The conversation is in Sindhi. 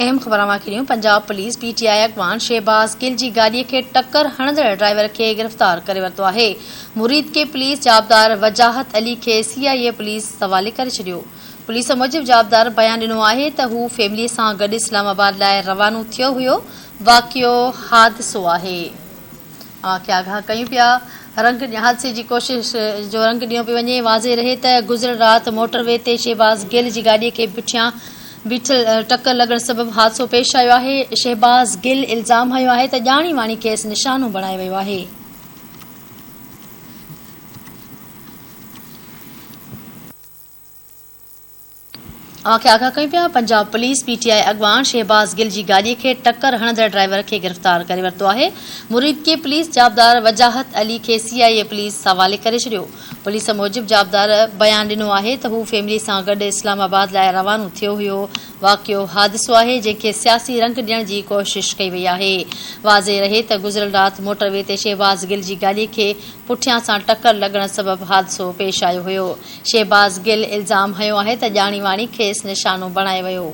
اهم خبر اوهان کي ڏيون، Punjab police P T I اڳواڻ شهباز گل جي گاڏي کي ٽڪر هڻندڙ ڊرائيور کي گرفتار ڪري ورتو آهي. مريد ڪي پوليس جوابدار وجاهت علي کي سي آء اي پوليس حوالي ڪري ڇڏيو. پوليس موجب جوابدار بيان ڏنو آهي ته هو فيملي سان گڏ اسلام آباد لاء روانو ٿيو هيو، واقعو حادثو آهي. اوهان کي آگاهه ڪيون پيا. رنگ حادثي جي ڪوشش جو رنگ ڏنو پيو وڃي. واضح رهي ته گذريل رات موٽر وي تي شهباز گل جي گاڏي کي پٺيان بيٺل ٽڪر لڳڻ سبب حادثو پيش آيو آهي. شهباز گل الزام هنيو آهي ته ڄاڻي واڻي کيس نشانو بڻايو ويو آهي. اوهان کي آگاهه ڪيون پيا، Punjab police P T I اڳواڻ شهباز گل جي گاڏي کي ٽڪر هڻندڙ ڊرائيور کي گرفتار ڪري ورتو آهي، مريدڪي پوليس جوابدار وجاهت علي کي سي آء اي پوليس حوالي ڪري ڇڏيو، پوليس موجب جوابدار بيان ڏنو آهي ته هو فيملي سان گڏ اسلام آباد لاء روانو ٿيو هيو، واقعو حادثو آهي جنهن کي سياسي رنگ ڏيڻ جي ڪوشش ڪئي وئي آهي، واضح رهي ته گذريل رات موٽر وي تي شهباز گل جي گاڏي کي پٺيان سان ٽڪر لڳڻ سبب حادثو پيش آيو هيو. شهباز گل الزام هنيو آهي ته ڄاڻي واڻي کيس نشانو بڻايو ويو.